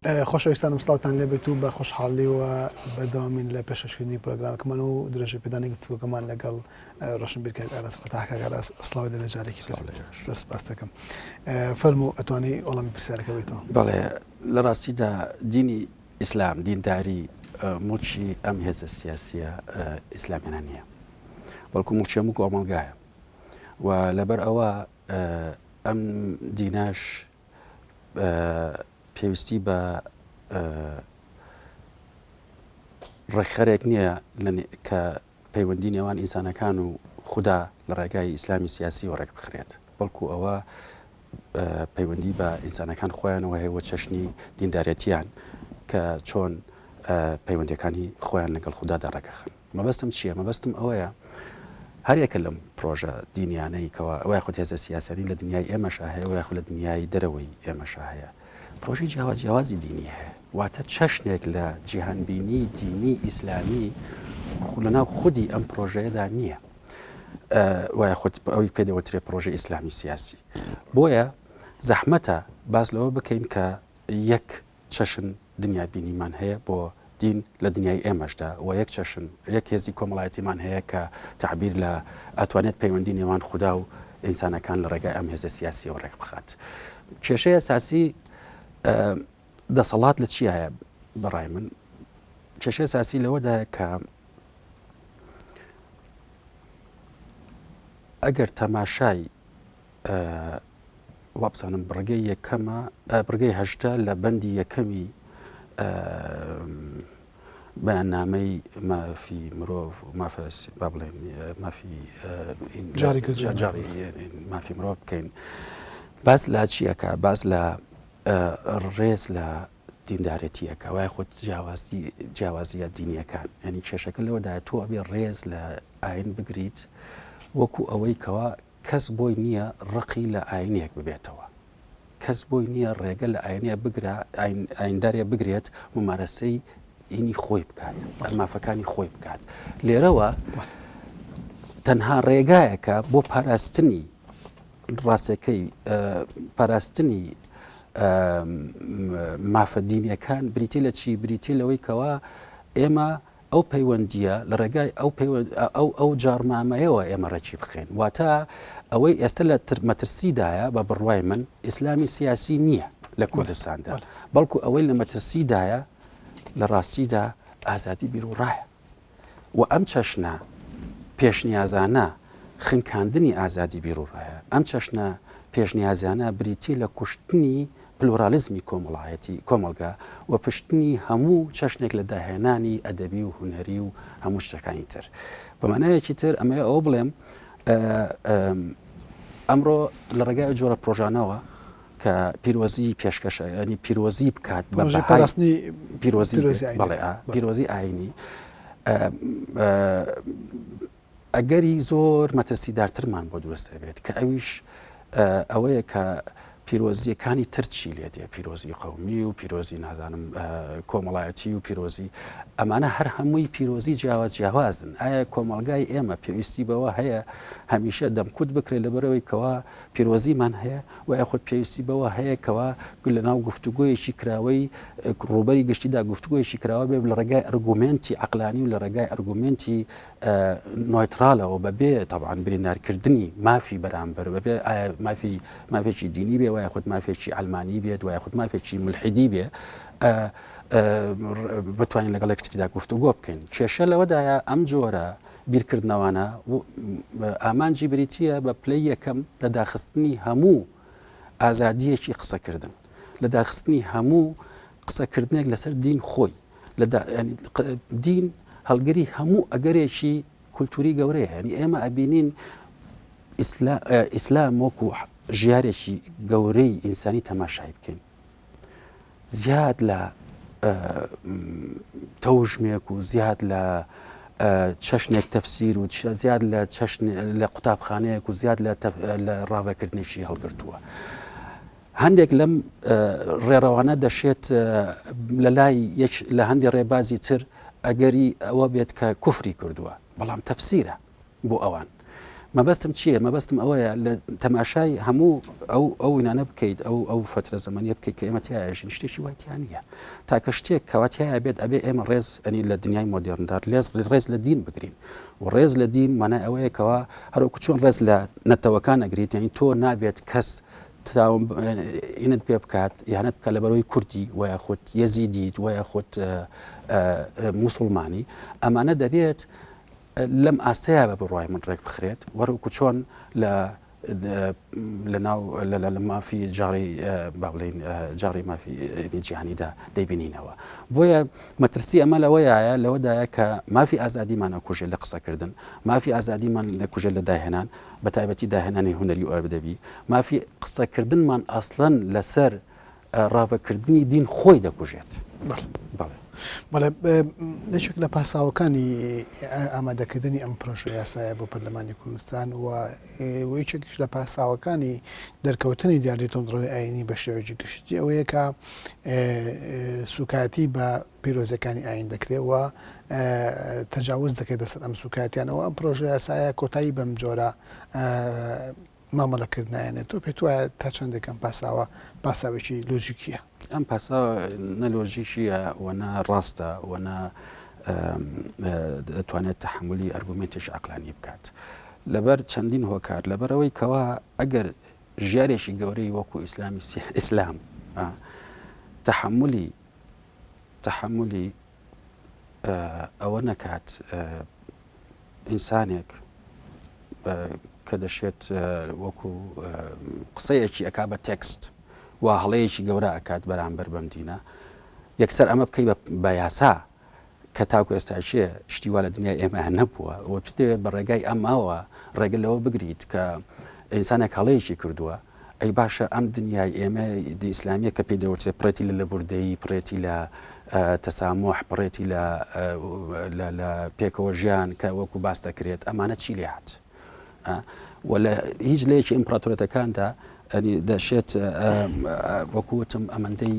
خۆشەویستانم سڵاوتان لێبێت و بە خۆشحاڵی و بەردەوامین لە پێشکەشکردنی پرۆگرامەکەمان و درێژە پێدانی گفتوگۆکەمان لەگەڵ ڕۆشنبیر کاک ئاراس فەتاح. کاک ئاراس سڵاو لێبێت جارێکی تر زۆر سپاس دەکەم. فەرموو ئەتوانی وەڵامی پرسیارەکە بیتەوە. بەڵێ لە ڕاستیدا دینی ئیسلام دینداری موڵکی ئەم هێزە سیاسیە ئیسلامیانە نییە بەڵکو موڵکی هەموو کۆمەڵگایە و لەبەر ئەوە ئەم دیناش پێویستی بە ڕێکخەرێک نییە کە پەیوەندی نێوان ئینسانەکان و خودا لە ڕێگای ئیسلامی سیاسیەوە ڕێک بخرێت، بەڵکو ئەوە پەیوەندی بە ئینسانەکان خۆیانەوە هەیە و چەشنی دیندارێتیان کە چۆن پەیوەندیەکانی خۆیان لەگەڵ خودادا ڕێکەخەن. مەبەستم چییە؟ مەبەستم ئەوەیە هەریەکە لەم پرۆژە دینیانەی کەوا ئەوە یاخود هێزە سیاسیانی لە دنیای ئێمەشا هەیە و یاخود لە دنیای دەرەوەی ئێمەشا هەیە پرۆژەی جیاواز جیاوازی دینی هەیە واتە چەشنێک لە جیهانبینی دینی ئیسلامی لەناو خودی ئەم پرۆژەیەدا نییە وایە خود ئەوی پێ دەوترێ پرۆژە ئیسلامی سیاسی بۆیە زەحمەتە باس لەوە بکەین کە یەک چەشن دنیابینیمان هەیە بۆ دین لە دنیای ئێمەشدا و یەک چەشن یەک هێزی کۆمەڵایەتیمان هەیە کە تەعبیر لە ئەتوانێت پەیوەندی نێوان خودا و ئینسانەکان لە ڕێگای ئەم هێزە سیاسیەوە ڕێک بخات. کێشەی ئەساسی دەسەڵات لە چیایە بەڕای من کێشەی ئەساسی لەوەدایە کە ئەگەر تەماشای وابزانم بڕگەی یەکەمە بڕگەی 18 لە بەندی یەکەمی بەیاننامەی مافی مرۆڤ مافە با بڵێن مافی جاری مافی مرۆڤ بکەین باس لە چیەکە باس لە ڕێز لە دیندارێتیەکە وای خۆت جیاوازی جیاوازیە دینیەکان ینی کێشەکە لەوەدا تۆ ئەبێ ڕێز لە ئاین بگریت وەکو ئەوەی کەوا کەس بۆی نییە ڕقی لە ئاینێک ببێتەوە، کەس بۆی نییە ڕێگە لە ئاینێ بگرا ئایندارێ بگرێت ممارەسەی دینی خۆی بکات، مافەکانی خۆی بکات. لێرەوە تەنها ڕێگایەکە بۆ پاراستنی ڕاستەکەی پاراستنی مافە دینیەکان بریتی لە چی بریتی لەوەی کەوا ئێمە ئەو پەیوەندییە لە ڕێگای ئەو ئەو ئەو جاڕنامەیەوە ئێمە ڕێکی بخەین. واتە ئەوەی ئێستا لە مەترسیدایە بە بڕوای من ئیسلامی سیاسی نییە لە کوردستاندا، بەڵکو ئەوەی لە مەترسیدایە لە ڕاستیدا ئازادی بیروڕایە و ئەم چەشنە پێشنیازانە خنکاندنی ئازادی بیروڕایە، ئەم چەشنە پێشنیازانە بریتی لە کوشتنی پلورالیزمی کۆمەڵایەتی کۆمەڵگا و پشتنی هەموو چەشنێک لە داهێنانی ئەدەبی و هونەری و هەموو شتەکانی تر. بە مانایەکی تر ئەمەوێ ئەوە بڵێم ئەمڕۆ لە ڕێگای جۆرە پرۆژانەوە کە پیرۆزی پێشکەشە ینی پیرۆزی بکات بە پاراستنی پیرۆزی بەڵێ پیرۆزی ئاینی ئەگەری زۆر مەترسیدارترمان بۆ دروست ئەبێت کە ئەویش ئەوەیە کە پیرۆزییەکانی تر چی لێ دێ پیرۆزی قەومی و پیرۆزی نازانم کۆمەڵایەتی و پیرۆزی ئەمانە هەر هەمووی پیرۆزی جیاواز جیاوازن ئایا کۆمەڵگای ئێمە پێویستی بەوە هەیە هەمیشە دەمکوت بکرێت لەبەرەوەی کەوا پیرۆزیمان هەیە و یاخود پێویستی بەوە هەیە کەوا لە ناو گفتوگۆیەکی کراوەی ڕووبەری گشتیدا گفتوگۆیەکی کراوە بێ لە ڕێگای ئەرگومێنتی عەقلانی و لە ڕێگای ئەرگومێنتی نۆیترالەوە بەبێ تەبعەن بریندارکردنی مافی بەرامبەر بەبێ ئایا مافی مافێکی دینی بێ وایە خود مافێکی ئەلمانی بێت وایە خود مافێکی ملحیدی بێ بتوانین لەگەڵ یەکتریدا گفتوگۆ بکەین کێشە لەوەدایە ئەم جۆرە بیرکردنەوانە ئامانجی بریتە بە پلەی یەکەم لە داخستنی هەموو ئازادیەکی قسەکردن لە داخستنی هەموو قسەکردنێک لەسەر دین خۆی لە دین هەڵگری هەموو ئەگەرێکی کولتوری گەورەیە ینی ئێمە ئەبینین ئیسلام وەکو ژیارێکی گەورەی ئینسانی تەماشای بکەین زیاد لە تەوژمێک و زیاد لە چەشنێک تەفسیر و زیاد لە چەشن لە قوتابخانەیەک و زیاد لە ڕاڤەکردنێکی هەڵگرتووە. هەندێک لەم ڕێڕەوانە دەشێت لە لای یەک لە هەندێک ڕێبازی تر ئەگەری ئەوە بێت کە کوفری کردووە بەڵام تەفسیرە بۆ ئەوان. مەبەستم چییە؟ مەبەستم ئەوەیە لە تەماشای هەموو ئەو ئەو وینانە بکەیت ئەو ئەو فترە زەمەنیە بکەیت کە ئێمە تیاژین شتێکی وای تیا نییە تاکە شتێک کەوا تیایا بێت ئەبێ ئێمە ڕێز ئەنی لە دنیای مۆدێرندا لێز ڕێز لە دین بگرین و ڕێز لە دین مانای ئەوەیە کەوا هەروەکو چۆن ڕێز لە نەتەوەکان ئەگریت یعنی تۆ نابێت کەس ئینت پێ بکات یانت بکە لەبەرەوەی کوردی و یاخود یەزیدیت و یاخود موسڵمانی ئەمانە دەبێت لەم ئاستەیە بە بڕوای من ڕێک بخرێت وەرەکو چۆن لە لە ناو لە مافی جاڕی با بڵێین جاڕی مافی جیهانیدا دەیبینینەوە بۆیە مەترسی ئەمە لەوەیە لەوەدایە کە مافی ئازادیمان ئەکوژێت لە قسەکردن مافی ئازادیمان دەکوژێت لە داهێنان بە تایبەتی داهێنانی هونەری و ئەدەبی مافی قسەکردنمان ئەسڵەن لەسەر ڕاڤەکردنی دین خۆی دەکوژێت. بەڵێ. بەڵێ یەکێک لە پاساوەکانی ئامادەکردنی ئەم پرۆژە یاسایە بۆ پەرلەمانی کوردستان و یەکێکیش لە پاساوەکانی دەرکەوتنی دیاردەی توندڕەوی ئایینی بە شێوەیەکی گشتی ئەوەیە کە سوکایەتی بە پیرۆزیەکانی ئایین دەکرێت و تەجاوز دەکرێت لەسەر ئەم سوکایەتیانەوە ئەم پرۆژە یاسایە کۆتایی بەم جۆرە مامەڵە کردنایەنێت، تۆ پێت وایە تا چەندێک ئەم پاساوە پاساوێکی لۆجیکییە؟ ئەم پاساوە نە لۆجیکییە و نە ڕاستە و نە دەتوانێت تەحەمولی ئەرگومێنتێکی عەقلانی بکات. لەبەر چەندین هۆکار، لەبەرئەوەی کەوا ئەگەر ژیارێکی گەورەی وەکو ئیسلامی ئیسلام تەحەمولی تەحەمولی ئەوە نەکات ئینسانێک کە دەشێت وەکو قسەیەکی ئەک بە تێکست و هەڵەیەکی گەورە ئەکات بەرامبەر بەم دینە یەکسەر ئەمە بکەی بە یاسا کە تاکو ئێستاچێ شتی وا لە دنیای ئێمە نەبووە و بتەوێت بە ڕێگای ئەمەوە ڕێگە لەوە بگریت کە ئینسانێک هەڵەیەکی کردووە ئەی باشە ئەم دنیای ئێمە ئیسلامیە کە پێی دەوترێت پڕێتی لە لەبوردەیی پڕێتی لە تەسامح پڕێتی لە لە پێکەوە ژیان کە وەکو باس دەکرێت ئەمانە چی لێ هات و لە هیچ لەیەکی ئیمپراتۆرەتەکاندا دەشێت وەکوتم ئەمەندەی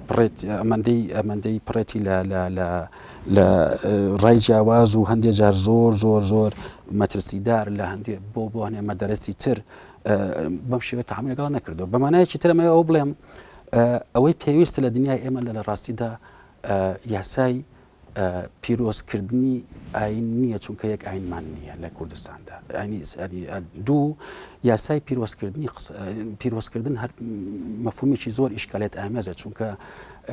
پڕێت ئەمەندەی ئەمەندەی پڕێتی لە لە لە لە ڕای جیاواز و هەندێک جار زۆر زۆر زۆر مەترسیدار لە هەندێک بۆ بۆ هەنێ مەدەرەسی تر بەم شێوە تەعامولی لەگەڵ نەکردووە بە مانایەکی تر ئەمەوێ ئەوە بڵێم ئەوەی پێویستە لە دنیای ئێمە لە لە ڕاستیدا یاسای پیرۆزکردنی ئاین نییە چونکە یەک ئاینمان نییە لە کوردستاندا دوو یاسای پیرۆزکردنی پیرۆزکردن هەر مەفهومێکی زۆر ئیشکالێت ئامێزە چونکە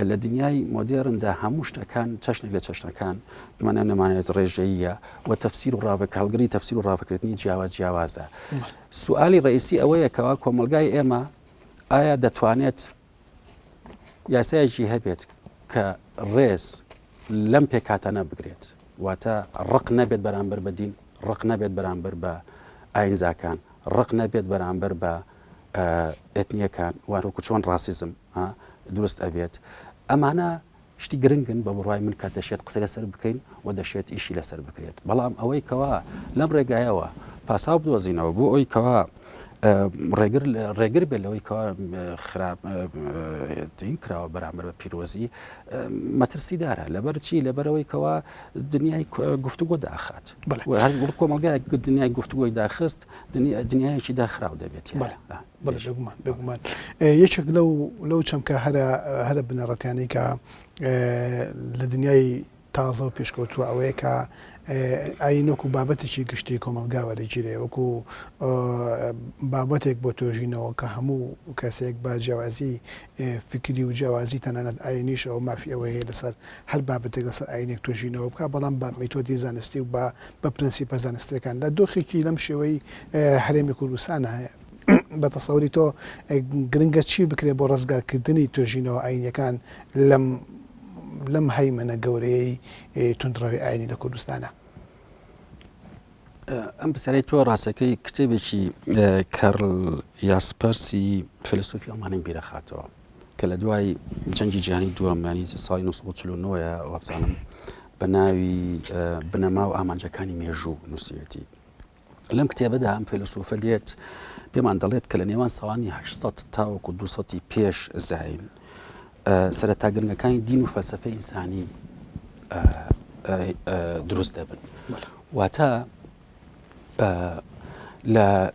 لە دنیای مۆدێرندا هەموو شتەکان چەشنێک لە چەشنەکان مانە نەمانێت ڕێژەیە و تەفسیر و ڕاڤە هەڵگری تەفسیر و ڕاڤەکردنی جیاواز جیاوازە. سوئالی ڕئیسی ئەوەیە کەوا کۆمەڵگای ئێمە ئایا دەتوانێت یاسایەکی هەبێت کە ڕێز لەم پێکهاتانە بگرێت واتە ڕق نەبێت بەرامبەر بە دین ڕق نەبێت بەرامبەر بە ئاینزاکان ڕق نەبێت بەرامبەر بە ئەتنیەکان وارۆکو چۆن ڕاسیزم دروست ئەبێت ئەمانە شتی گرنگن بە بڕوای من کە دەشێت قسەی لەسەر بکەین و دەشێت ئیشی لەسەر بکرێت، بەڵام ئەوەی کەوا لەم ڕێگایەوە پاساو بدۆزینەوە بۆ ئەوی کەوا ڕێگر ڕێگر بێت لەوەی کەوا خراپ دین کراوە بەرامبەر بە پیرۆزی مەترسیدارە لەبەر چی لەبەرەوەی کەوا دنیای گفتوگۆ داخات هەر کۆمەڵگایەک دنیای گفتوگۆی داخست دنیایەکی داخراو دەبێت. بەڵێ بێگومان بێگومان یەکێک لەو لەو چەمکە هەرە هەرە بنەڕەتیانەی کە لە دنیای تازە و پێشکەوتووە ئەوەیە کە ئایین وەکو بابەتێکی گشتی کۆمەڵگا وەرەگیرێ وەکو بابەتێک بۆ تۆژینەوە کە هەموو کەسێک بە جیاوازی فکری و جیاوازی تەنانەت ئاینیشەوە مافی ئەوەی هەیە لەسەر هەر بابەتێک لەسەر ئاینێک توێژینەوە بکات، بەڵام بە میتۆدی زانستی و بە بە پرەنسیپە زانستییەکان. لە دۆخێکی لەم شێوەی هەرێمی کوردستان هەیە، بە تەسەوری تۆ گرنگە چی بکرێت بۆ ڕزگارکردنی توێژینەوە ئاینییەکان لەم لەم هەیمەنە گەورەیەی توندڕەوی ئاینی لە کوردستانا؟ ئەم پرسیارەی تۆ ڕاستەکەی کتێبێکی کارل یاسپەرسی فەیلەسوفی ئەڵمانیم بیرەخاتەوە کە لە دوای جەنگی جیهانی دووەم ینی ساڵی 1940 وابزانم بە ناوی بنەما و ئامانجەکانی مێژوو نووسیەتی لەم کتێبەدا ئەم فەیلەسوفە دێت پێمان دەڵێت کە لە نێوان ساڵانی 800 تاوەکو 200 پێش زین سەرەتا گرنگەکانی دین و فەلسفەی ئینسانی دروست دەبن واتە. لە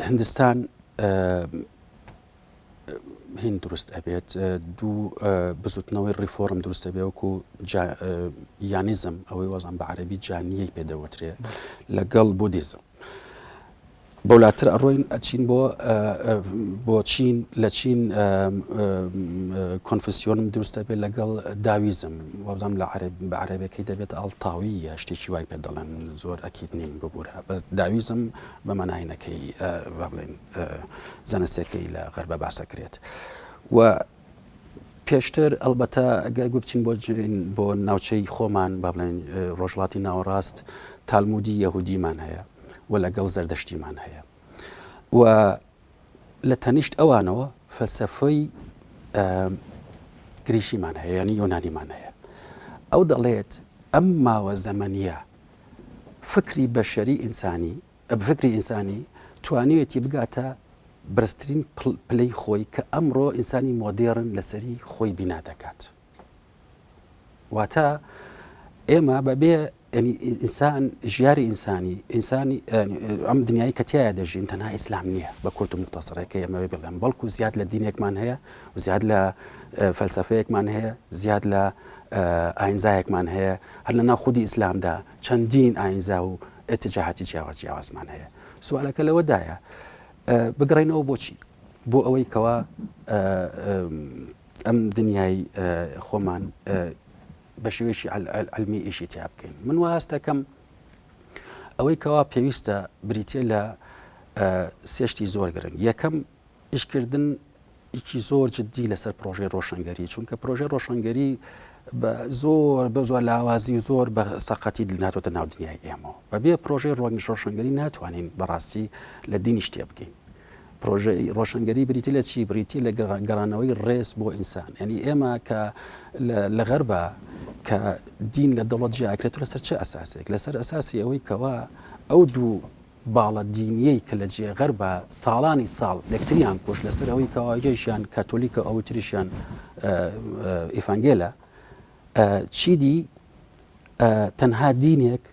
هندستان هین دروست ئەبێت دوو بزوتنەوەی ڕیفۆرم دروست ئەبێ وەکو یانیزم ئەوەی وازان بە عەربی جانیەی پێدەوترێ لەگەڵ بودیزم بەولاتر ئەڕۆین ئەچین بۆ بۆ چین لە چین کۆنفسیۆنم دروست دەبێت لەگەڵ داویزم وابزانم لە عەرب بە عەرەبەکەی دەبێت ئاڵتاویە شتێکی وای پێ دەڵێن زۆر ئەکید نیم ببوورە بەس داویزم بە ماناینەکەی با بڵێن زانستەکەی لە غەربە باسەکرێت و پێشتر ئەڵبەتە ئەگەر بچین بۆ بۆ ناوچەی خۆمان با بڵێن ڕۆژهەڵاتی ناوەڕاست تالمودی یەهودیمان هەیە و لەگەڵ زەردەشتیمان هەیە و لە تەنیشت ئەوانەوە فەلسەفەی گریشیمان هەیە ینی یۆنانیمان هەیە ئەو دەڵێت ئەم ماوە زەمەنیە فکری بەشەری ئینسانی فکری ئینسانی توانیوێتی بگاتە بەرزترین پلەی خۆی کە ئەمڕۆ ئینسانی مۆدێڕن لەسەری خۆی بینا دەکات. واتە ئێمە بەبێ ئینسان ژیاری ئینسانی ئینسانی ئەم دنیای کە تایە دەژین تەنها ئیسلام نییە بە کورت و مختصرەکە ئێمەوێ بڵێم بەڵکو زیاد لە دینێکمان هەیە و زیاد لە فەلسفەیەکمان هەیە زیاد لە ئاینزایەکمان هەیە هەر لە ناو خودی ئیسلامدا چەندین ئاینزا و ئیتجاهاتی جیاواز جیاوازمان هەیە سوالەکە لەوەدایە بگەڕێینەوە بۆچی بۆ ئەوەی کەوا ئەم دنیای خۆمان بە شێوەیەکی علمی ئیشی تیا بکەین من وا هەستەکەم ئەوەی کەوا پێویستە بریتە لە سێشتی زۆر گرنگ یەکەم ئیشکردن ێکی زۆر جددی لەسەر پرۆژەی ڕۆشنگەری چونکە پرۆژەی ڕۆشنگەری بە زۆر بە زۆر لاوازی و زۆر بە سەقەتی ناتۆتە ناو دنیای ئێمەوە بەبێ پرۆژەی ڕۆنگش ڕۆشنگەری ناتوانین بەڕاستی لە دینیش تێ بگەین پرۆژەی ڕۆشنگەری بریتی لە چی بریتی لە گەڕانەوەی ڕێز بۆ ئینسان یعنی ئێمە کە لە غەربە کە دین لە دەوڵەت جیاکرێت لەسەر چه ئەساسێک لەسەر ئەساسی ئەوەی کەوا ئەو دوو باڵە دینیەی کە لە جێ غەربا ساڵانی ساڵ لەکتریان کوشت لەسەر ئەوەی کەوا یەکیان کاتۆلیکە ئەوی تریشیان ئیفانگێلە چیدی تەنها دینێک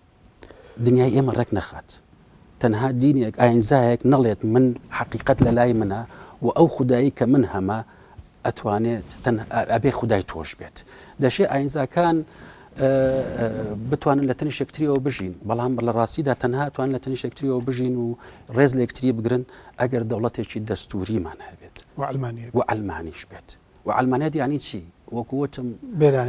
دنیای ئێمە ڕێک نەخات تەنها دینێک ئاینزایەک نەڵێت من حەقیقەت لە لای منە و ئەو خودایی کە من هەمە ئەتوانێت ئەبێ خودای تۆش بێت. دەشێ ئاینزاکان بتوانن لە تەنیشت یەکتریەوە بژین، بەڵام لە ڕاستیدا تەنها توان لە تەنیشت یەکتریەوە بژین و ڕێز لە یەکتری بگرن ئەگەر دەوڵەتێکی دەستوریمان هەبێت و عەلمانیش بێت. و عەلمانیەت یانی چی؟ وەکو وتم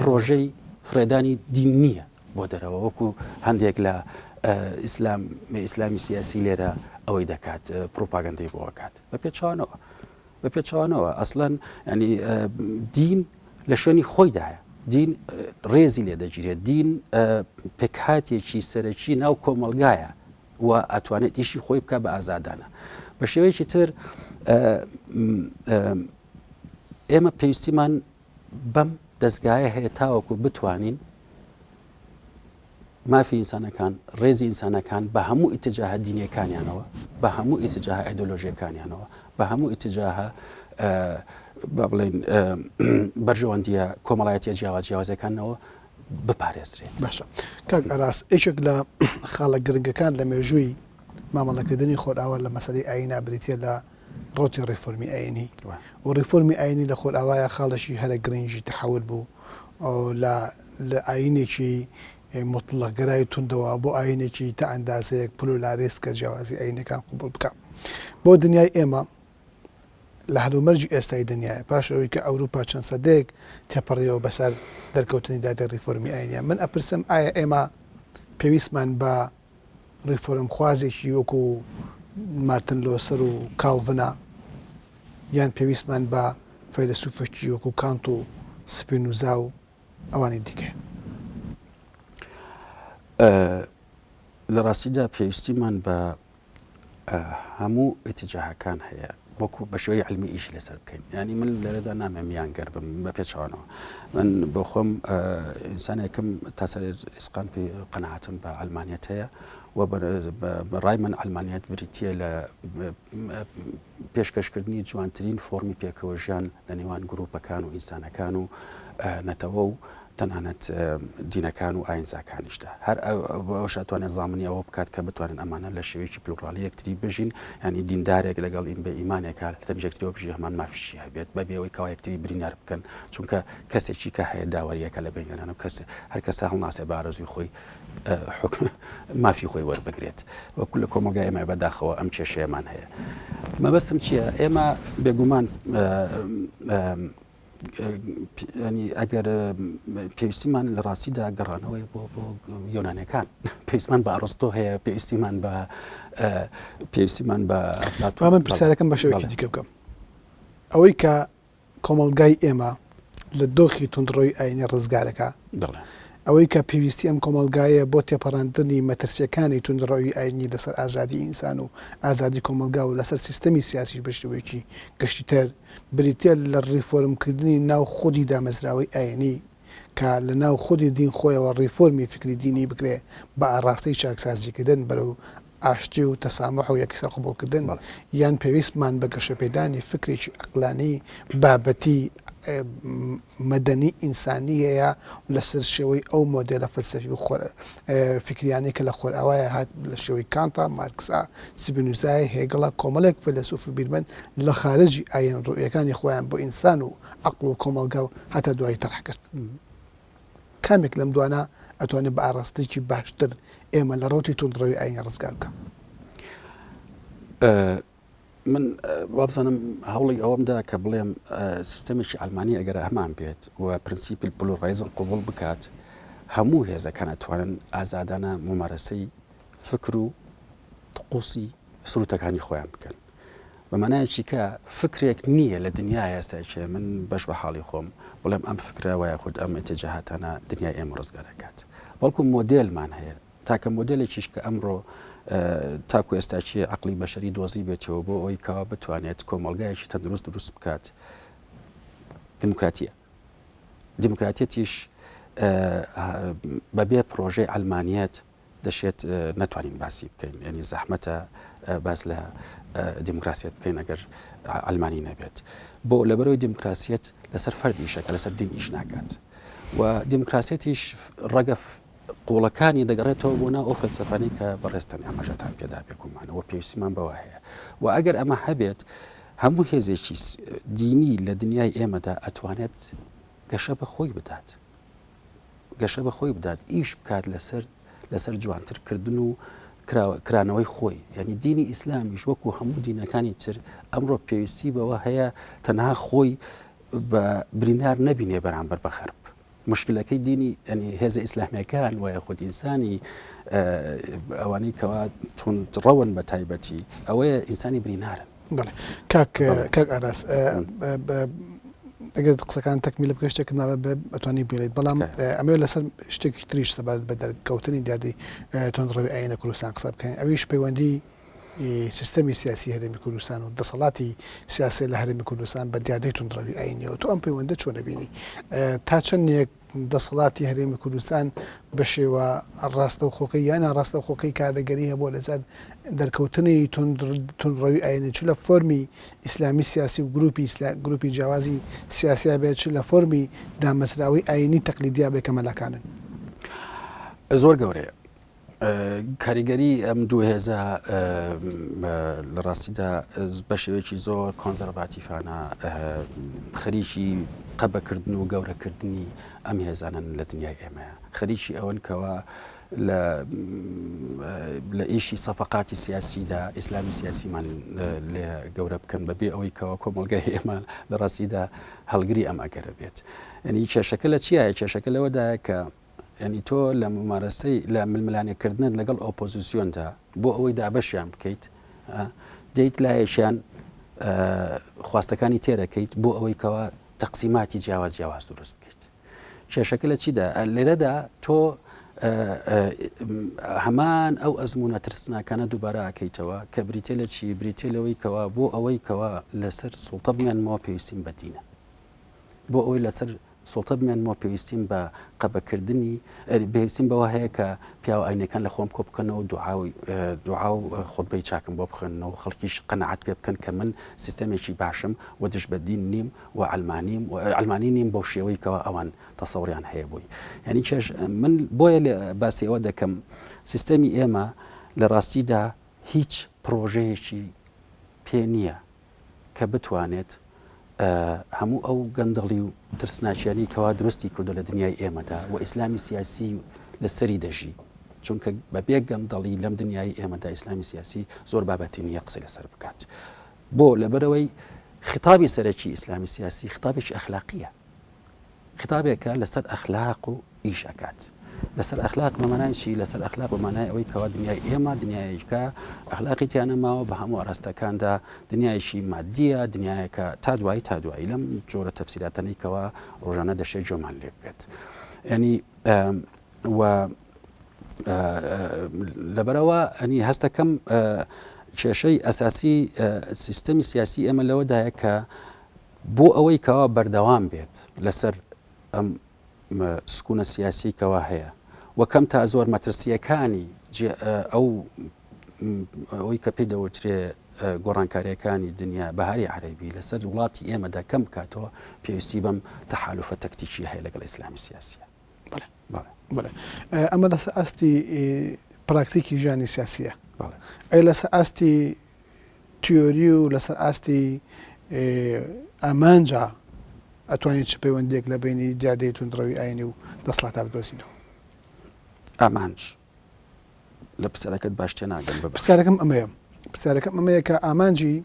پرۆژەی فڕێدانی دین نییە بۆ دەرەوە وەکو هەندێک لە ئیسلام ئیسلامی سیاسی لێرە ئەوەی دەکات پروپاگەندەی بۆ ئەکات بە پێچەوانەوە بە پێچەوانەوە ئەسڵەن ینی دین لە شوێنی خۆیدایە دین ڕێزی لێ دەگیرێت دین پێکهاتێکی سەرەکی ناو کۆمەلگایە و ئەتوانێت ئیشی خۆی بکە بە ئازادانە بە شێوەیەکی تر ئێمە پێویستیمان بەم دەستگایە هەیە تاوەکو بتوانین مافی ئینسانەکان، ڕێزی ئینسانەکان بە هەموو ئیتجاهە دینیەکانیانەوە، بە هەموو ئیتجاهە ئایدۆلۆژیەکانیانەوە، بە هەموو ئیتجاهە با بڵێین بەرژەوەندیە کۆمەڵایەتیە جیاواز جیاوازەکانەوە بپارێزرێت. باشە کاک ئاراس یەکێک لە خاڵە گرنگەکان لە مێژووی مامەڵەکردنی خۆرئاوا لە مەسەلەی ئایینا بریتیە لە ڕەوتی ڕیفۆرمی ئایینی و ڕیفۆرمی ئایینی لە خۆرئاوایا خاڵێکی هەرە گرنگی تەحەول بوو لە لە ئایینێکی موتڵەقگەرای توندەوە بۆ ئایینێکی تا ئەندازەیەک پلولاریست کە جیاوازی ئایینەکان قبوڵ بکا. بۆ دنیای ئێمە لە هەلومەرجی ئێستای دنیایە پاش ئەوەی کە ئەوروپا چەند سەدەیەک تێپەڕیەوە بەسەر دەرکەوتنی دادی ڕیفۆرمی ئایینیە من ئەپرسم ئایا ئێمە پێویستمان بە ڕیفۆرمخوازێکی وەکو مارتن لۆسەر و کاڵڤنە یان پێویستمان بە فەیلەسوفێکی وەکو کانت و سپینوزا و ئەوانی دیکەیە؟ لە ڕاستیدا پێویستیمان بە هەموو ئیتجاهەکان هەیە وەکو بە شێوەی علمی ئیشی لەسەر بکەین ینی من لێرەدا نامێم یان گەر بم بە پێچوانەوە من بۆ خۆم ئینسانێکم تا سەر ئیسقان پێ قەناعەتم بە ئەلمانیەت هەیە و بە ڕای من ئەلمانیەت بریتە لە پێشکەشکردنی جوانترین فۆرمی پێکەوە ژیان لە نێوان گروپەکان و ئینسانەکان و نەتەوە و تەنانەت دینەکان و ئاینزاکانیشدا هەر ئەوەش ئەتوانێت زامنی ئەوە بکات کە بتوانن ئەمانە لە شێوەیەکی پلوڕالی یەکتری بژین، یانی دیندارێک لەگەڵ ئین بێ ئیمانێکا لە یەکتریەوە بژی هەمان مافیشی هەبێت بەبێ ئەوەی کەوا یەکتری برینار بکەن، چونکە کەسێکی کە هەیە داوەریەکە لە بەینیانان و کەس هەر کەسە هەڵناسێ بە ئارەزووی خۆی حکم مافی خۆی وەربگرێت وەکو لە کۆمەڵگای ئێمە بەداخەوە ئەم کێشەیەمان هەیە. مەبەستم چییە؟ ئێمە بێگومان ینی ئەگەر پێویستیمان لە ڕاستیدا گەڕانەوەی بۆ بۆ یۆنانەکان پێویستمان بە ئەڕستۆ هەیە پێویستیمان بە پێویستیمان بە من پرسیارەکەم بە شێوەیەکی دیکە بکەم ئەوەی کە کۆمەڵگای ئێمە لە دۆخی توندڕۆی ئاینی ڕزگارەکە ئەوەی کە پێویستی ئەم کۆمەڵگایە بۆ تێپەڕاندنی مەترسیەکانی توندڕەوی ئاینی لەسەر ئازادی ئینسان و ئازادی کۆمەڵگا و لەسەر سیستەمی سیاسیش بە شێوەیەکی گشتیتر بریتیە لە ڕیفۆرمکردنی ناو خودی دامەزراوەی ئاینی کە لە ناو خودی دین خۆیەوە ڕیفۆرمی فیکری دینی بکرێ بە ئاڕاستەی چاکسازیکردن بەرەو ئاشتی و تەساموح و یەکسەر قبوڵکردن یان پێویستمان بە گەشەپێدانی فکرێکی ئەقلانی بابەتی مەدەنی ئینسانی هەیە لەسەر شێوەی ئەو مۆدێلە فەلسەفی و فیکریانەی کە لە خۆرئاوایە هات لە شێوەی کانتا، مارکسا، سپینوزایە، هێگڵە، کۆمەڵێک فەیلەسوف و بیرمەند لە خارجی ئایین ڕوئیەکانی خۆیان بۆ ئینسان و عەقڵ و کۆمەڵگا و هەتا دوایی تەرح کرد. کامێک لەم دوانە ئەتوانێت بە ئاڕاستەیەکی باشتر ئێمە لە ڕەوتی توندڕەوی ئایینی ڕزگار بکا؟ من وابزانم هەوڵی ئەوەم دا کە بڵێم سیستەمێکی ئەلمانی ئەگەر هەمان بێت و پرنسیپی پلوڕیزم قبوڵ بکات هەموو هێزەکان ئەتوانن ئازادانە ممارەسەی فکر و طقوسی سروتەکانی خۆیان بکەن بە مانایەکی کە فکرێک نییە لە دنیای ئێستاکێ من بەش بە حاڵی خۆم بڵێم ئەم فکرە وایە خود ئەم ئتیجاهاتانە دنیای ئێمە ڕزگارەکات بەڵکو مۆدێلمان هەیە تاکە مۆدێلێکیش کە ئەمڕۆ تاکو ئێستاکی عەقڵی بەشەری دۆزی بێتەوە بۆ ئەوەی کەوا بتوانێت کۆمەڵگایەکی تەندروست دروست بکات دیموکراتیە دیموکراتیەتیش بەبێ پرۆژەی ئەلمانیەت دەشێت نەتوانین باسی بکەین ینی زەحمەتە باس لە دیموکراسیەت بکەین ئەگەر ئەلمانی نەبێت بۆ لەبەرەوەی دیموکراسیەت لەسەر فەرد ئیشەکە لەسەر دین ئیش ناکات و دیموکراسیەتیش ڕەگە قوڵەکانی دەگەڕێتەوە بۆ ناو ئەو فەلسەفانەی کە بەڕێزتان ئاماژەتان پێدا بێگومان و پێویستیمان بەوە هەیە و ئەگەر ئەمە هەبێت هەموو هێزێکی دینی لە دنیای ئێمەدا ئەتوانێت گەشە بە خۆی بدات گەشە بە خۆی بدات ئیش بکات لەسەر لەسەر جوانترکردن و کرانەوەی خۆی یعنی دینی ئیسلامیش وەکو هەموو دینەکانی تر ئەمڕۆ پێویستی بەوە هەیە تەنها خۆی بە بریندار نەبینێ بەرامبەر بە غەرب موشکلەکەی دینی یەنی هێزە ئیسلامیەکان وایە خود ئینسانی ئەوانەی کەوا توندڕەون بە تایبەتی ئەوەیە ئینسانی برینارن. بەڵێ کاک کاک ئاراس ئەگەر قسەکان تەکمیلە بکە شتێک ناوە ئەتوانی بڵێیت بەڵام ئەمەوێ لەسەر شتێکی تریش سەبارەت بە دەرکەوتنی دیاردەی توندڕەوی ئایین لە کوردستان قسە بکەین ئەویش پەیوەندی سیستەمی سیاسی هەرێمی کوردستان و دەسەڵاتی سیاسی لە هەرێمی کوردستان بە دیاردەی توندڕەوی ئایینیەوە تۆ ئەم پەیوەندە چۆن دەبینی؟ تا چەندێک دەسەڵاتی هەرێمی کوردستان بە شێوە ڕاستەوخۆکەی یان ناڕاستەوخۆکەی کاردەگەری هەبووە لەسەر دەرکەوتنی توندڕەوی ئایینی چ لە فۆرمی ئیسلامی سیاسی و گروپی گروپی جیاوازی سیاسیا بێت چ لە فۆرمی دامەزراوەی ئایینی تەقلیدیا بێت کە مەلاکانن؟ زۆر گەورەیە. کاریگەری ئەم دوو هێزە لە ڕاستیدا بە شێوەیەکی زۆر کۆنزەرڤاتیفانە خەریکی قەبەکردن و گەورەکردنی ئەم هێزانن لە دنیای ئێمەیە خەریکی ئەوەن کەوا لە ئیشی سەفقاتی سیاسیدا ئیسلامی سیاسیمان لێ گەورە بکەن بەبێ ئەوەی کەوا کۆمەلگای ئێمە لە ڕاستیدا هەڵگری ئەم ئەگەرە بێت. ینی کێشەکە لە چیایە کێشەکە لەوەدایە کە یانی تۆ لە مومارەسەی لە ململانێ کردنت لەگەڵ ئۆپۆزیسیۆندا بۆ ئەوەی دابەشیان بکەیت دێیت لایەکیان خواستەکانی تێرەکەیت بۆ ئەوەی کەوا تەقسیماتی جیاواز جیاواز دروست بکەیت کێشەکە لە چیدا لێرەدا تۆ هەمان ئەو ئەزمونە ترسناکانە دووبارە ئەکەیتەوە کە بریتە لە چی بریتە لەوەی کەوا بۆ ئەوەی کەوا لەسەر سوڵتە بمێنمەوە پێویستیم بە دینە بۆ ئەوەی لەسەر. سوڵتە بمێنمەوە پێویستیم بە قەبەکردنی پێویستیم بەوە هەیە کە پیاوە ئاینەکان لە خۆم کۆ بکەنەوە دوعا و خوتبەی چاکم بۆ بخوێننەوە خەڵکیش قەناعەت پێ بکەن کە من سیستەمێکی باشم و دژ بە دین نیم و عەلمانیم و عەلمانی نیم بەو شێوەی کەوا ئەوان تەسەوریان هەیە بۆی یعنی چێژ من بۆیە باسی ئەوە دەکەم سیستەمی ئێمە لە ڕاستیدا هیچ پرۆژەیەکی پێ نییە کە بتوانێت هەموو ئەو گەندەڵی و ترسناکیانەی کەوا دروستی کردو لە دنیای ئێمەدا و ئیسلامی سیاسی لەسەری دەژی چونکە بەبێ گەندەڵی لەم دنیای ئێمەدا ئیسلامی سیاسی زۆر بابەتی نییە قسەی لەسەر بکات بۆ لەبەرەوەی خطابی سەرەکی ئیسلامی سیاسی خطابێکی ئەخلاقیە خیتابێکە لەسەر ئەخلاق و ئیش ئەکات. لەسەر ئەخلاق بە مانای چی؟ لەسەر ئەخلاق بە مانای ئەوەی کەوا دنیای ئێمە دنیایەکە ئەخلاقی تیا نەماوە بە هەموو ئاراستەکاندا دنیایەکی مادیە دنیایەکە تا دوایی تا دوایی لەم جۆرە تەفسیراتەنەی کەوا ڕۆژانە دەشێت جۆمان لێ بێت. ینی و لەبەرەوە ئەنی هەستەکەم کێشەی ئەساسی سیستەمی سیاسی ئێمە لەوەدایە کە بۆ ئەوەی کەوا بەردەوام بێت لەسەر ئەم سکونە سیاسی کەوا هەیە و کەم تا زۆر مەترسیەکانی ئەو ئەوەی کە پێی دەوترێ گۆڕانکاریەکانی دنیا بەهاری عەرەبی لەسەر وڵاتی ئێمەدا کەم بکاتەوە پێویستی بەم تەحالوفە تەکتیکی هەیە لەگەڵ ئیسلامی سیاسیە. بەڵێ بەڵێ ئەمە لەسەر ئاستی پراکتیکی ژیانی سیاسیە ئەی لەسەر ئاستی تیۆری و لەسەر ئاستی ئامانجا ئەتوانین چ پەیوەندیەک لە بەینی دیاردەی توندڕەوی ئاینی و دەسڵاتا بدۆزینەوە؟ ئامانج لە پرسیارەکەت باش تێناگەم ببەخشە. پرسیارەکەم ئەمەیە پرسیارەکەم ئەمەیە کە ئامانجی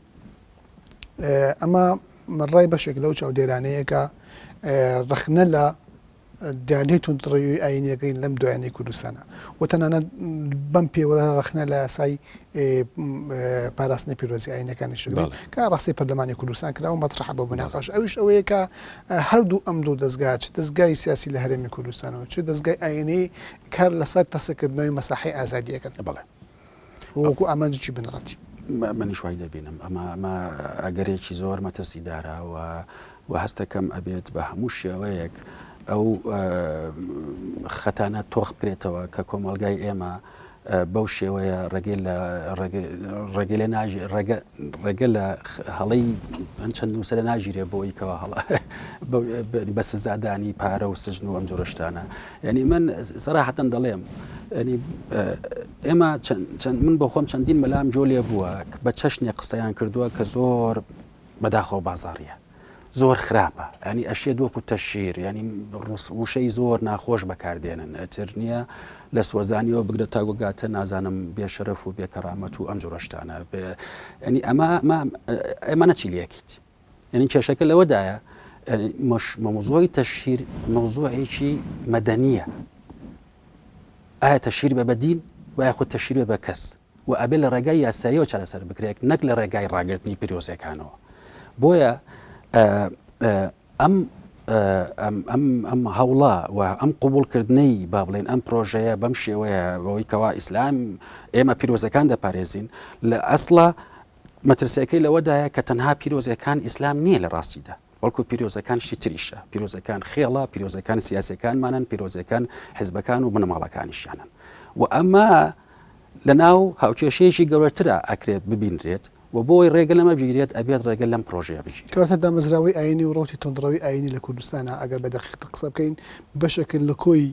ئەمە ڕای بەشێک لەو چاودێرانەیە کە ڕەخنە لە دیاردەی توندڕەوی ئایینیەکەی لەم دوایانەی کوردستانە و تەنانەت بەم پێوەرە ڕەخنە لە یاسای پاراستنی پیرۆزی ئایینەکانی شکلی کە ڕاستی پەرلەمانی کوردستان کرا و مەترحە بۆ مناقەش ئەویش ئەوەیە کە هەردوو ئەم دوو دەزگا چ دەزگای سیاسی لە هەرێمی کوردستانەوە چ دەزگای ئایینی کار لەسەر تەسکردنەوەی مەساحەی ئازادیەکەن بەڵێ وەکو ئامانجێکی بنەڕەتی. منیش وای دەبینم ئەمە ئەمە ئەگەرێکی زۆر مەترسیدارە و و هەستەکەم ئەبێت بە هەموو شێوەیەک ئەو خەتانە تۆخ بکرێتەوە کە کۆمەڵگای ئێمە بەو شێوەیە ڕێگەی لە ڕێگەی لێ ناژی ڕێگە ڕێگە لە هەڵەی چەند نووسەرە ناگیرێ بۆی کەەوە هەڵە بە سزادانی پارە و سجن و ئەم جۆرە شتانە یعنی من سەراحەتەن دەڵێم ینی ئێمە چەند من بۆ خۆم چەندین مەلام جۆ لێ بووە بە چەشنێ قسەیان کردووە کە زۆر بەداخەوە بازاڕیە زۆر خراپە ینی ئەشێت وەکو تەشیر ینی وشەی زۆر ناخۆش بەکاردێنن ئەتر نییە لە سۆزانیەوە بگرە تا گوگاتە نازانم بێشەرەف و بێکەرامەت و ئەم جۆرەشتانە ینی ئەمە ئەمە نەچی لەکیت یعنی کێشەکە لەوەدایە مەوزوعی تەشهیر مەوزوعێکی مەدەنیە ئایا تەشهیر بە بەدین و یاخود تەشهیر بە کەس و ئەبێ لە ڕێگای یاساییەوە چارەسەر بکرێت نەک لە ڕێگای ڕاگرتنی پیرۆزەکانەوە بۆیە ئەم ئەم ئەم هەوڵە و ئەم قوبولکردنەی با بڵێن ئەم پرۆژەیە بەم شێوەیە بەوەی کەوا ئیسلام ئێمە پیرۆزەکان دەپارێزین لە ئەسڵە مەترسیەکەی لەوەدایە کە تەنها پیرۆزەکان ئیسلام نییە لە ڕاستیدا، بەڵکو پیرۆزەکان شتی تریشە، پیرۆزەکان خێڵە، پیرۆزەکان سیاسیەکانمانن، پیرۆزەکان حزبەکان و بنەماڵەکانیشیانن و ئەمە لەناو هاوکێشەیەکی گەورەترا ئەکرێت ببینرێت و بۆی ڕێگە لەمە بگیرێت ئەبێت ڕێگە لەم پرۆژەیە بگیرێت. کەواتە دامەزراوەی ئایینی و ڕەوتی توندڕەوی ئایینی لە کوردستانا ئەگەر بە دەقیقتر قسە بکەین بەشێکن لە کۆی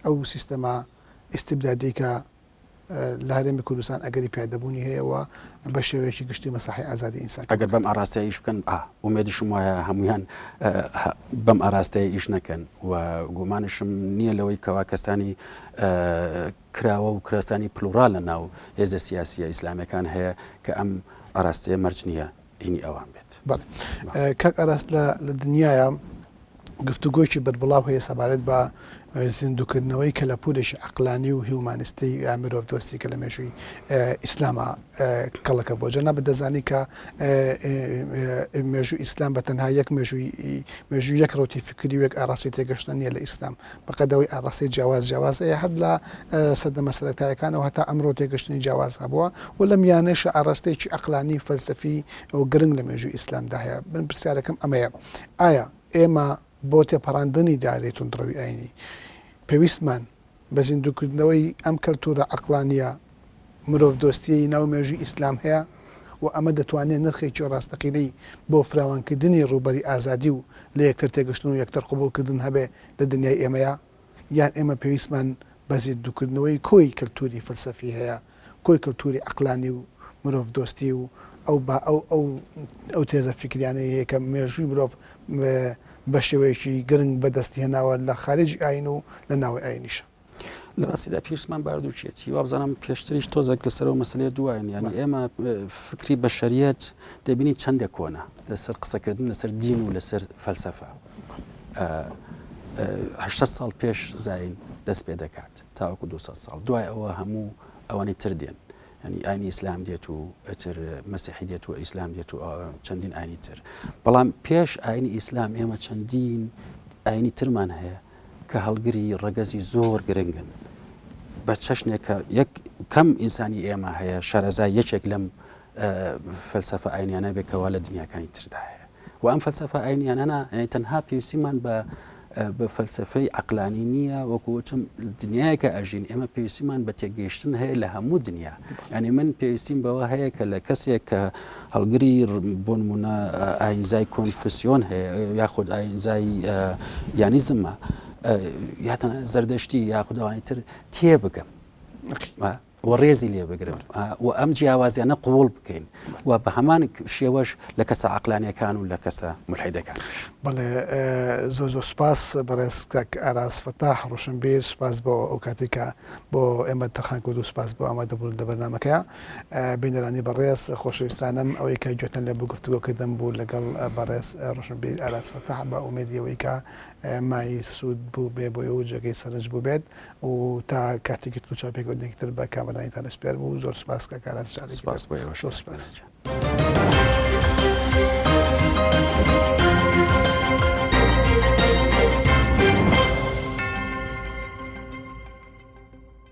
ئەو سیستەمە ئیستیبدادیەی کە لە هەرێمی کوردستان ئەگەری پیادەبوونی هەیە و بە شێوەیەکی گشتی مەساحەی ئازادی ئینسان ئەگەر بەم ئاراستەیە ئیش بکەن ئا ئومێدیشم وایە هەمویان بەم ئاراستەیە ئیش نەکەن و گومانشم نییە لەوەی کەوا کەسانی کراوە و کراسانی پلوڕال لە ناو هێزە سیاسیە ئیسلامیەکان هەیە کە ئەم ئاراستەیە مەرج نییە هینی ئەوان بێت. بەڵێ کاک ئاراس لە دنیایا گفتوگۆیەکی بەربڵاو هەیە سەبارەت بە زیندووکردنەوەی کەلەپوورێکی عەقلانی و هیومانستی یا مرۆڤدۆستی کە لە مێژووی ئیسلاما کەڵەکە بووە. جەنابت دەزانی کە مێژووی ئیسلام بە تەنها یەک مێژووی مێژووی یەک ڕەوتی فکری و یەک ئاڕاستەی تێگەشتن نییە لە ئیسلام بەقەد ئەوەی ئاڕاستەی جیاواز جیاواز هەیە هەر لە سەردەمە سەرەتایەکانەوە هەتا ئەمڕۆ تێگەشتنی جیاواز هەبووە و لەم میانەشە ئاڕاستەیەکی عەقلانی و فەلسەفی و گرنگ لە مێژووی ئیسلامدا هەیە. من پرسیارەکەم ئەمەیە ئایا ئێمە بۆ تێپەڕاندنی دیاردەی توندڕەوی ئایینی پێویستمان بە زیندووکردنەوەی ئەم کەلتوورە عەقڵانییە مرۆڤدۆستییەی ناو مێژووی ئیسلام هەیە و ئەمە دەتوانێت نرخێکی ڕاستەقینەی بۆ فراوانکردنی ڕووبەری ئازادی و لە یەکتر تێگەشتن و یەکتر قبوڵکردن هەبێ لە دنیای ئێمەیا؟ یان ئێمە پێویستمان بە زیندووکردنەوەی کۆی کەلتووری فەلسەفی هەیە، کۆی کەلتووری عەقلانی و مرۆڤدۆستی و ئەو با ئەو ئەو ئەو تێزە فیکریانەی هەیە کە مێژووی مرۆڤ بە شێوەیەکی گرنگ بەدەستی هێناوە لە خارجی ئایین و لە ناوەی ئایینیشە. لە ڕاستیدا پێویستمان بە هەردووکیەتی وابزانم پێشتریش تۆزێک لەسەر ئەو مەسەلەیە دواین یعنی ئێمە فکری بەشەریەت دەبینی چەندێک کۆنە لەسەر قسەکردن لەسەر دین و لەسەر فەلسەفە هەشت ساڵ پێش زین دەست پێ دەکات تاوەکو 200 ساڵ دوای ئەوە هەموو ئەوانەی تر دێن ینی ئاینی ئیسلام دێت و ئەتر مەسیحی دێت و ئیسلام دێت و چەندین ئاینی تر بەڵام پێش ئاینی ئیسلام ئێمە چەندین ئاینی ترمان هەیە کە هەڵگری ڕەگەزی زۆر گرنگن بە چەشنێک کە یەک کەم ئینسانی ئێمە هەیە شارەزای یەکێک لەم فەلسەفە ئاینیانە بێت کەوا لە دنیاکانی تردا هەیە و ئەم فەلسەفە ئاینیانە تەنها پێویستیمان بە بە فەلسەفەی عەقلانی نییە وەکو وتم دنیایەکە ئەژین ئێمە پێویستیمان بە تێگەیشتن هەیە لە هەموو دنیا یعنی من پێویستیم بەوە هەیە کە لە کەسێک کە هەڵگری بۆ نمونە ئاینزای کۆنفسیۆن هەیە یاخود ئاینزای یانیزمە یاتەنە زەردەشتی یاخودوانی تر تێبگەم و ڕێزی لێ بگرم و ئەم جیاوازیانە قبوڵ بکەین و بە هەمان شێوەش لە کەسە عەقلانیەکان و لە کەسە مولحیدەکانیش. بەڵێ زۆر زۆر سوپاس بەڕێز کاک ئاراس فەتاح ڕۆشنبیر سوپاس بۆ ئەو کاتەی کە بۆ ئێمە تەرخان کرد و سوپاس بۆ ئامادەبوونت لە بەرنامەکەیا. بینەرانی بەڕێز خۆشەویستانم ئەوەی کە گوێتان لێ بوو گفتوگۆ کردن بوو لەگەڵ بەڕێز ڕۆشنبیر ئاراس فەتاح بە ئومێدی ئەوەی کە مایەی سوود بووبێ بۆی و جێگەی سەرنج بووبێت و تا کاتێکی تر و چاوپێکەوتنێکی تر بە کامەرانیتان ئەسپێرم و زۆر سوپاس کاک ئاراس جارێکی تر سوپاس بۆ ئێوەش زۆر سوپاس. گیان.